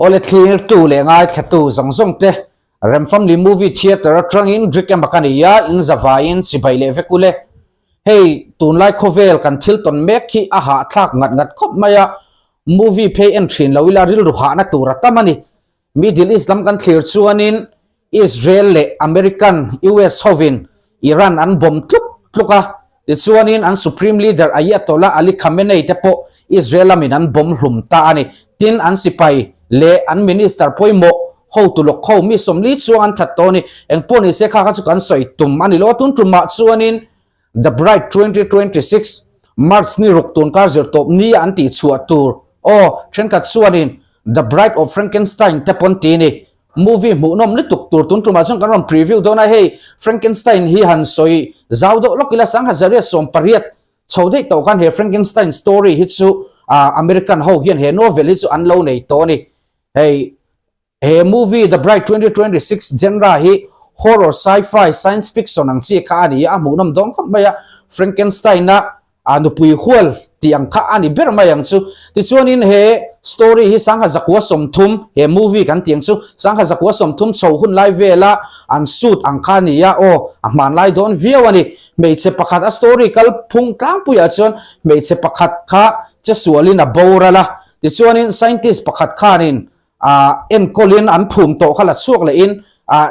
Awle thlirtu leh ngaithlatu zawng zawng te Rem Family Movie Theatre atangin Drick emaw ka nei a, in zavaiin chibai leh vek ule. Hei tunlai khawvel kan thil tawn mek hi a hahthlak ngat ngat khawp mai a, movie phei en thin lo ila rilru hahna tur a tam a ni. Middle East lam kan thlir chuanin Israel leh American, US, hovin Iran an bomb tluk tluk a, tichuanin an Supreme Leader Ayatollah Ali Khamenei te pawh Israel lamin an bomb hlum ta a ni. Tin, an sipai leh an minister pawimawh hotu lawk ho mi 40 chuang an that tawh a ni. Engpawh nise kha kha chu kan sawi tum a ni lo a, tun tumah chuanin The Bride 2026, March ni ruk tun kar zir tawp ni a an tih chhuah tur aw, thenkhat chuanin The Bride of Frankenstein te pawn ti ni. Movie hmuhnawm lutuk tur tun tumah chuan kan rawn preview dawn a, hei Frankenstein hi han sawi zau deuh lawk ila 1880 chho daih tawh khan he Frankenstein story hi chu American ho hian he novel hi chu an lo nei tawh a ni. Hei He movie The Bride 2026 genre hi horror, sci-fi, science fiction ang chi kha a ni a, a hmuhnawm dawn khawp mai a, Frankenstein-a a nupui hual tih ang kha a ni ber mai ang chu. Tichuanin he story hi 1930, he movie kan tih ang chu, 1930 chho hun lai vela an shoot ang kha a ni a, aw a hmanlai dawn viau a ni. Hmeichhe pakhat a story kal phung tlangpuiah chuan hmeichhe pakhat kha chesualin a boral a, tichuanin scientist pakhat khanin ah enkawlin an phum tawh kha la chhuak lehin ah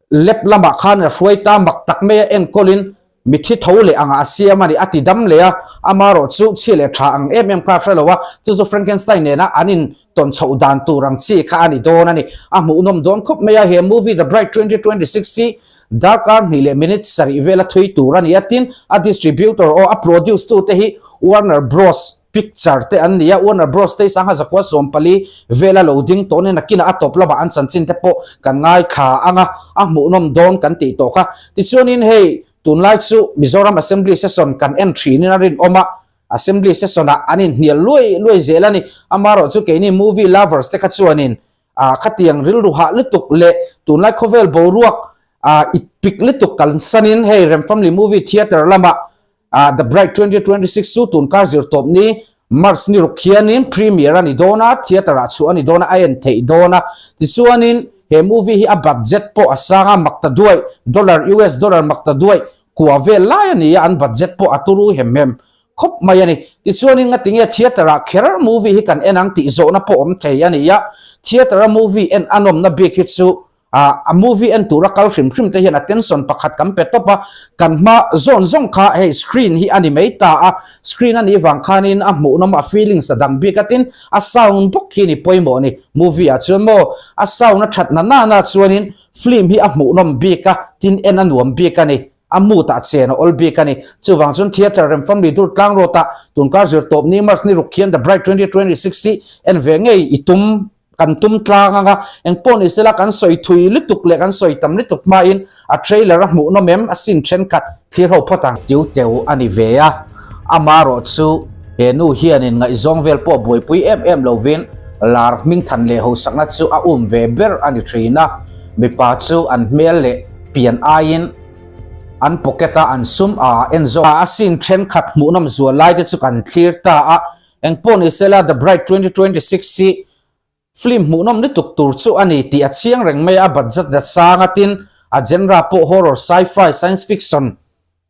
lab lamah khan a hruai ta mak tak mai a enkawlin mithi tho leh angah a siam a ni a ti dam leh a amarawh chu chhia leh tha ang em em kha a hre lo a chu chu Frankenstein nena an in tawn chhoh dan tur ang chi kha a ni dawn a ni a hmuhnawm dawn khawp mai a he movie The Bride 2026 hi darkar hnih leh minute sarih vela thui tur a ni a tin a distributor aw a produce tu te hi Warner Bros. Picture te an ni a, Warner Bros te hi 1914 vela lo ding tawh nen nakinah a tawp lamah an chanchin te pawh kan ngaithla ang a, a hmuhnawm dawn kan tih tawh kha. Tichuanin hei tunlai chu Mizoram Assembly Session kan en thinin a rinawm a, Assembly Session ah an inhnial luai luai zel a ni. Amaherawhchu keini movie lovers te kha chuanin ah khatiang rilru hah lutuk leh tunlai khawvel boruak ah itpik lutuk kalsanin hei Rem Family Movie Theatre lamah Ah The Bride 2026 chu tun kar zir tawp ni March ni ruk hianin premiere a ni dawn a, theatre ah chhuah a ni dawn a, a en theih dawn a. Tichuanin he movie hi a budget pawh a sang a, makta duai dollar, US dollar makta duai kua vel lai a ni a, an budget pawh a turu hem hem khawp mai a ni. Tichuanin ngatinge theatre ah kher movie hi kan en ang tih zawhna pawh awm thei a ni a, theatre a movie en a nawmna bik hi chu Ah a movie en tura kal hrim hrim te hian attention pakhat kan pe tawp a, kan hma zawn zawng kha hei screen hi a ni mai ta a, screen a nih vang khanin a hmuhnawm a feelings a dang bik a tin a sound bawk hi ni pawimawh a ni movie ah chuan maw a sound a that na na na chuanin film hi a hmuhnawm bik a tin en a nuam bik a ni a mood ah chen a awl bik a ni chuvang chuan theatre rem family dur tlang rawt ah tunkar zir tawp ni March ni ruk khian The Bride 2026 hi en ve ngei i tum Kan tum tlang anga engpawh ni sela kan sawi thui lutuk leh kan sawi tam lutuk hmain a trailer a hmuhnawm em a sin thenkhat thlir ho phawt ang. Tiu teu a ni ve a, amarawh chu he nu hianin ngaihzawng vel pawh buaipui em em lovin lar hmingthan leh hosakna chu a um ve ber a ni thin a, mipa chu an hmel leh pian aiin an pocket a an sum a en zawk a, a sin thenkhat hmuhnawm zual lai te chu kan thlir ta a. Engpawh ni sela The Bride 2026 hi film hmuhnawm lutuk tur chu a ni tih a chiang reng mai a, budget la sang a tin a genre pawh horror, sci-fi, science fiction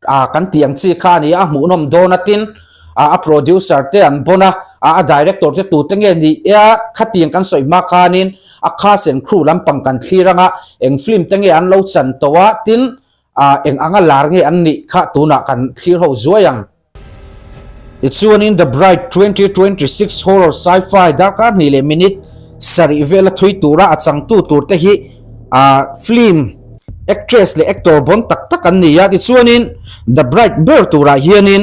ah kan tih ang chi kha a ni a, a hmuhnawm dawn a tin a producer te an bawn a, a director te tute nge ni e khatiang kan sawi hma khanin a cast and crew lampang kan thlir anga eng film te nge an lo chan tawh a tin eng anga lar nge an nih kha tunah kan thlir ho zuai ang. Tichuanin The Bride 2026 horror sci-fi darkar hnih leh minute sarih vela thui tura a changtu tur te hi ah film actress leh actor bawn tak tak an ni a. Tichuanin The Bride ber turah hianin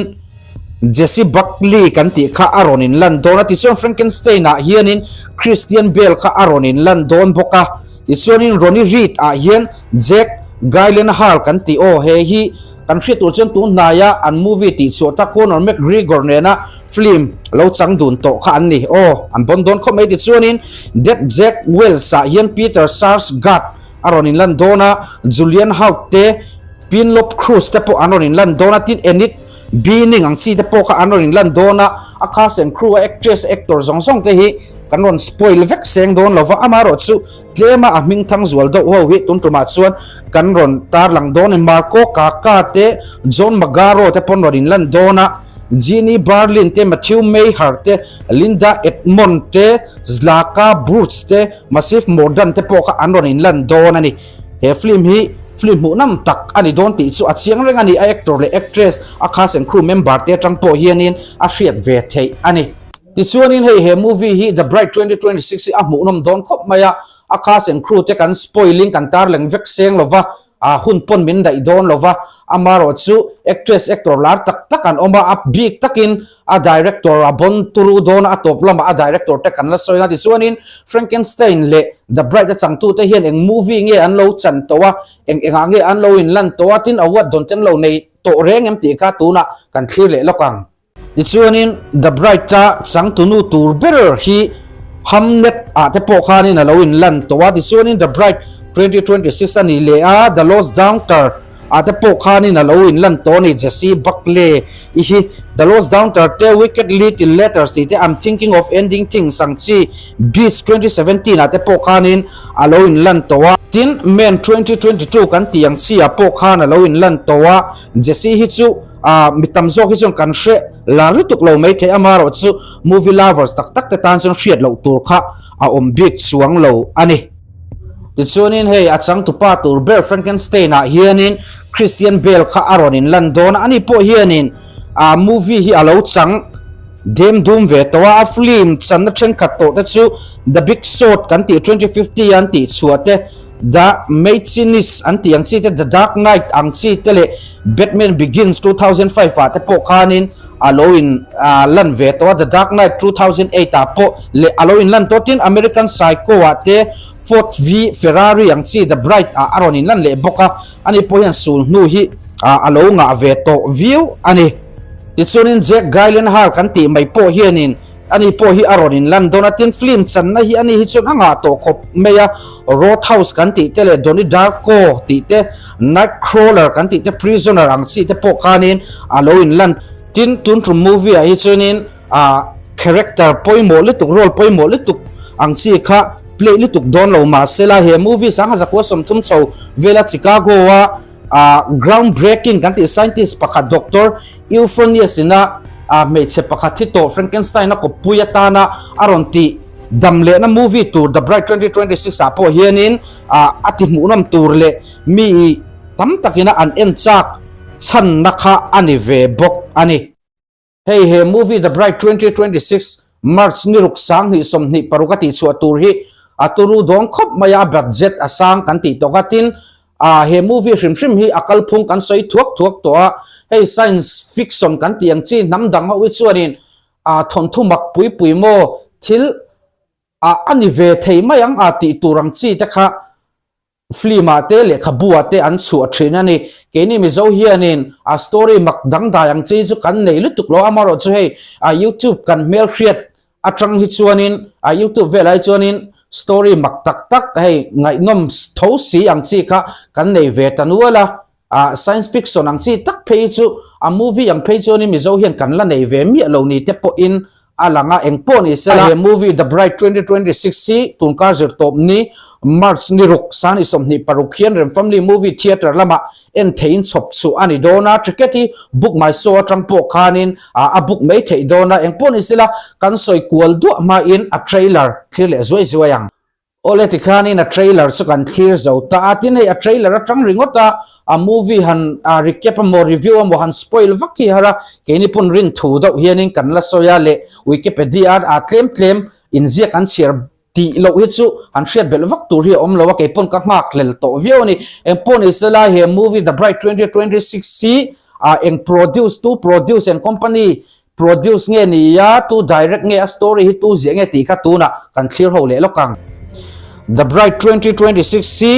Jessie Buckley kan tih kha a rawn inlan dawn a. Tichuan Frankenstein ah hianin Christian Bale kha a rawn inlan dawn bawk a. Tichuanin Ronnie Reed ah hian Jack Gyllenhaal kan tih aw he hi Kan hriat tur chuan tun hnaia an movie tih chhuah tak Conor McGregor nena film lo chang dun tawh kha an ni. Aw, an bawn dawn khawp mai tichuanin Dead Jack Wells ah hian Peter Sarsgaard a rawn inlan dawn a, Julian Hough te, Penelope Cruz te pawh an rawn inlan dawn a, tin Enid Bening ang chi te pawh kha an rawn inlan dawn a, a cast and crew a actress actor zawng zawng te hi. Kan rawn spoil vek seng dawn lova, amaherawhchu tlema a hming thang zual deuh ho hi tun tumah chuan kan rawn tarlang dawn a ni. Marco Kaka te, John Magaro te pawn rawn inlan dawn a, Jeannie Berlin te, Matthew Maher te, Linda Edmond te, Zlaka Brooks te, Massif Mordant te pawh kha an rawn inlan dawn a ni. He film hi film hmuhnawm tak a ni dawn tih chu a chiang reng a ni. A actor leh actress, a cast and crew member te atang pawh hianin a hriat ve theih a ni. Tichuanin hei he movie hi The Bride 2026 hi a hmuhnawm dawn khawp mai a, a cast and crew te kan spoil in kan tarleng vek seng lo va, a hun pawn min daih dawn lo va, amarawh chu actress actor lar tak tak an awm a, a bik takin a director a bon turu dawn a, a tawp lamah a director te kan la sawi ang a. Tichuanin Frankenstein leh The Bride a changtute hian eng movie nge an lo chan tawh a, eng engah nge an lo inlan tawh a, tin award dawn te an lo nei tawh reng em tih kha tunah kan thlir leh lawk ang. Tichuanin The Bride-a changtunu tur ber hi Hamnet ah te pawh khanin a lo inlan tawh a, tichuanin The Bride 2026 a nih leh a, The Lost Daughter ah te pawh khanin a lo inlan tawh a ni, Jessie Buckley i hi The Lost Daughter te, Wicked Little Letters tih te, I'm Thinking of Ending Things ang chi Beast 2017 ah te pawh khanin a lo inlan tawh a. Tin, Men 2022 kan tih ang chi ah pawh khan a lo inlan tawh a, Jessie hi chu Ah, mi tam zawk hi chuan kan hre lar lutuk lo mai thei amarawh chu movie lovers tak tak te tan chuan hriat loh tur kha a awm bik chuang lo a ni. Tichuanin hei a changtupa tur ber Frankenstein ah hianin Christian Bale kha a rawn inlan dawn a, ani pawh hianin ah movie hi a lo chang dem dum ve tawh a, a film channa thenkhat tawh te chu The Big Short kan tih 2050 a an tih chhuah te, The Machinist an tih ang chi te, The Dark Knight ang chi te leh Batman Begins 2005 ah te pawh khanin a lo in lan ve tawh a, The Dark Knight 2008 ah pawh leh a lo in lan tawh. Tin, American Psycho ah te Ford v Ferrari ang chi The Bride ah a rawn in lan leh bawk a, ani pawh hian sul hnu hi a lo ngah ve tawh viau a ni. Tichuanin Jake Gyllenhaal kan tih mai pawh hianin Ani pawh hi a rawn inlan dawn a, tin film channa hi ani hi chuan a ngah tawh khawp mai a, Road House kan tih te leh Donnie Darko tih te, Night Crawler kan tih te, Prisoner ang chi te pawh khanin a lo inlan. Tin, tun tum movie ah hi chuanin ah character pawimawh lutuk, role pawimawh lutuk ang chi kha play lutuk dawn lo mahsela he movie 1930 chho vela Chicago a ah ground breaking kan tih scientist pakhat Doctor Euphonius ina a hmeichhe pakhat hi tawh Frankenstein a kawppui atana a rawn tih dam lehna movie tur The Bride 2026 ah pawh hianin a ti hmuhnawm tur leh mi tam takina an en chak chhanna kha a ni ve bawk a ni. Hei he movie The Bride 2026 March ni ruk 2026 a tihchhuah tur hi a turu dawn khawp mai a, budget a sang kan tih tawk a, tin ah he movie hrim hrim hi a kalphung kan sawi thuak thuak tawh a, hei science fiction kan tih ang chi hnam dang ho hi chuanin ah thawnthu mak pui pui maw thil ah a ni ve thei mai ang ah tih tur ang chi te kha Film ah te lehkhabu ah te an chhuah thin a ni. Keini Mizo hianin a story mak dangdai ang chi chu kan nei lutuk lo a, amaherawh chu hei a youtube kan hmelhriat atang hi chuanin a youtube velah hi chuanin story mak tak tak hei ngaihnawm tho si ang chi kha kan nei ve ta nual a, ah science fiction ang chi tak phei chu a movie ang phei chuanin Mizo hian kan la nei ve miah lo ni te pawhin A lang a, eng pawh ni sela. He movie The Bride 2026 hi tunkar zirtawp ni March ni ruk 2026 hian Rem Family Movie Theatre lamah en theihin chhawp chhuah a ni dawn a, ticket hi book my show atang pawh khanin a book mai theih dawn a, eng pawh ni sela kan sawi kual duah hmain a trailer thlir leh zuai zuai ang. Awle tikhanin a trailer chu kan thlir zo ta a, tin hei a trailer atang ringawt a, a movie han recap emaw review emaw han spoil vak hi har a, keini pawn rin thu deuh hianin kan la sawi a leh Wikipedia a tlem tlem inziak an chhiar tih loh hi chu han hriat belh vak tur hi a awm lo a, keipawn ka nghak hlel tawh viau a ni. Engpawh ni sela he movie The Bride 2026 hi eng produce tu produce eng company Produce nge ni a, tu direct nge a story hi tu ziah nge tih kha tunah kan thlir ho leh lawk ang. The Bride 2026 hi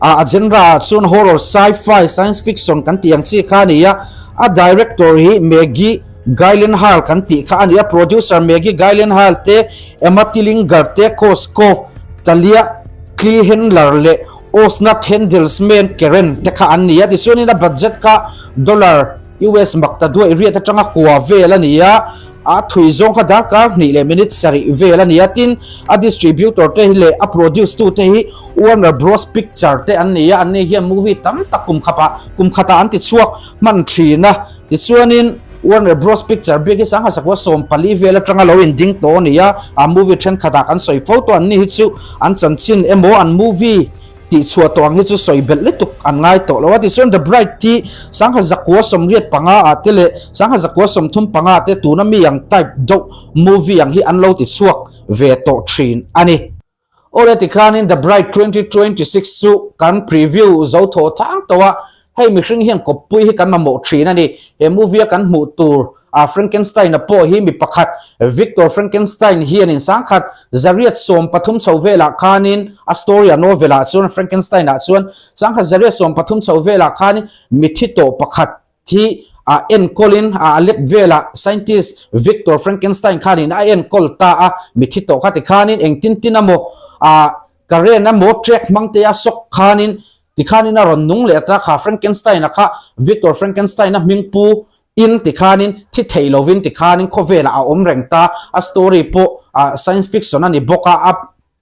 a genre ah chuan horror, sci-fi, science fiction kan tih ang chi kha a ni a, a director hi Maggie Gyllenhaal kan tih kha a ni a, producer Maggie Gyllenhaal te, Emma Tillinger te, Koskov, Talia Kleehendler leh Osnat Hendelsman Keren te kha an ni a, tichuanin a budget kha dollar US mak ta duaih riat atanga kua vel a ni a, A thui zawng kha darkar hnih leh minute sarih vel a ni a, tin a distributor te hi leh a produce tu te hi Warner Bros Picture te an ni a, anni hian movie tam tak kum khapah kum khatah an ti chhuak hman thin a, tichuanin Warner Bros Picture bik hi sangha sakua 14 vel atanga lo inding tawh a ni a, a movie thenkhatah kan sawi fo tawh anni hi chu an chanchin emaw an movie Tih chhuah tawh ang hi chu sawi belh lutuk an ngai tawh lo a, tichuan The Bride hi 1985 ah te leh 1935 ah te tuna mi ang type deuh movie ang hi an lo ti chhuak ve tawh thin a ni. Awle tikhanin The Bride 2026 chu kan preview zo thaw thang tawh a, Hei mihring hian kawppui hi kan mamawh thin a ni. He movie a kan hmuh tur a Frankenstein-a pawh hi mi pakhat Victor Frankenstein hianin sangkhat zariat 13 chho velah khanin a story a novel ah chuan Frankenstein-ah chuan sangkhat zariat 13 chho velah khanin mithi tawh pakhat hi a enkawlin a lep velah scientist Victor Frankenstein khanin a enkawl ta a mithi tawh kha tikhanin engtin tin emaw a current emaw track hmang te a shock khanin Tikhanin a rawn nung leh ta kha Frankenstein-a kha Victor Frankenstein-a hming pu in tikhanin thi thei lovin tikhanin khawvelah a awm reng ta. A story pawh science fiction a ni bawk a, a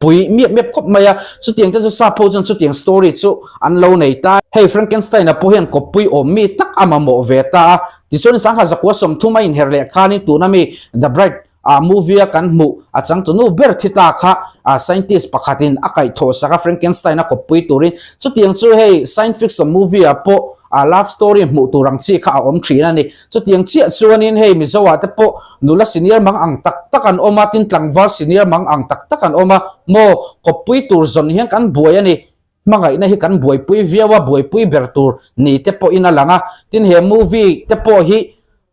pui miap miap khawp mai a. Chutiang te chu sap ho chuan chutiang story chu an lo nei ta. Hei Frankenstein-a pawh hian kawppui awm mi tak a mamawh ve ta a. Tichuan sangha zakua 30 a inher leh khanin tuna mi The Bride A movie a kan hmuh a changtunu ber thi ta kha a scientist pakhatin a kaihthawh sak a Frankenstein a kawppui turin chutiang chu hei science fiction movie ah pawh a love story hmuh tur ang chi kha a awm thin a ni. Chutiang chiah chuanin hei Mizo ah te pawh nula senior mang ang tak tak an awm a tin tlangval senior mang ang tak tak an awm a maw kawppui tur zawn hian kan buai a ni. Hmangaihna hi kan buaipui viau a, buaipui ber tur ni te pawhin a lang a. Tin he movie te pawh hi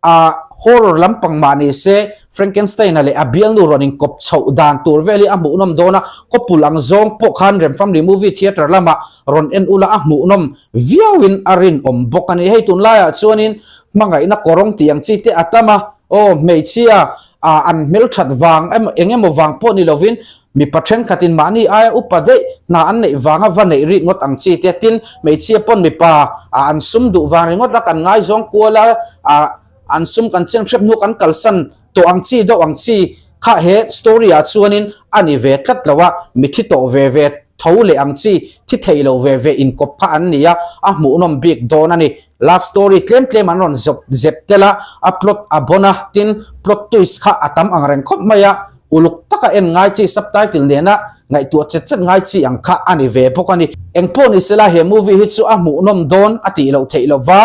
a horror lampang mah ni se, Frankenstein-a leh a bialnu rawn inkawp chhoh dan tur vel hi a hmuhnawm dawn a, khawpul ang zawng pawh khan Remfamly Movie Theatre lamah rawn en ula a hmuhnawm viauin a rinawm bawk a ni. Hei tunlaiah chuanin hmangaihna kawrawng tih ang chi te a tam a, aw hmeichhia an hmelthat vang emaw eng emaw vang pawh ni lovin Mipa thenkhatin mahni aia upa daih hna an neih vanga va neih rik ngawt ang chi te tin hmeichhia pawn mipa an sum duh vang ringawt a kan ngaizawng kual a, an sum kan chen hrep hnu kan kalsan tawh ang chi deuh ang chi kha he story ah chuanin a ni ve tlat lo a, mithi tawh ve ve tho leh ang chi thi thei lo ve ve inkawp kha an ni a, a hmuhnawm bik dawn a ni. Love story tlem tlem an rawn zawp zep tel a, a plot a bon a, tin plot twist kha a tam ang reng khawp mai a, uluk taka en ngai chi subtitle nena ngaihtuah chet chet ngai chi ang kha a ni ve bawk a ni. Engpawh ni sela he movie hi chu a hmuhnawm dawn a tih loh theih lova,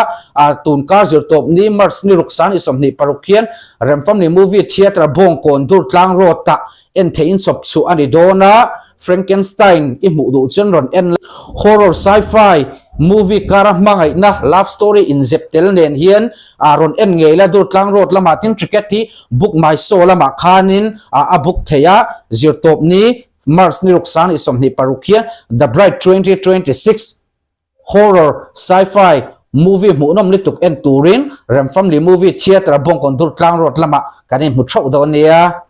tun kar zirtawp ni March ni ruk san i 26 hian Remfamly Movie Theatre Bawngkawn Durtlang Road ah En theihin chawp chhuah a ni dawn a, Frankenstein i hmuh duh chuan rawn en la. Horror sci-fi movie kara hmangaihna love story inzep tel nen hian rawn en ngei la, Durtlang Road lamah tin ticket hi Book My Show lamah khanin a book thei a, zirtawp ni March ni ruk sang ni 26 hian The Bride 2026 Horror, sci-fi, movie hmuhnawm lutuk en turin Remfamly Movie Theatre Bawngkawn Durtlang Road lamah kan inhmu theuh dawn nia.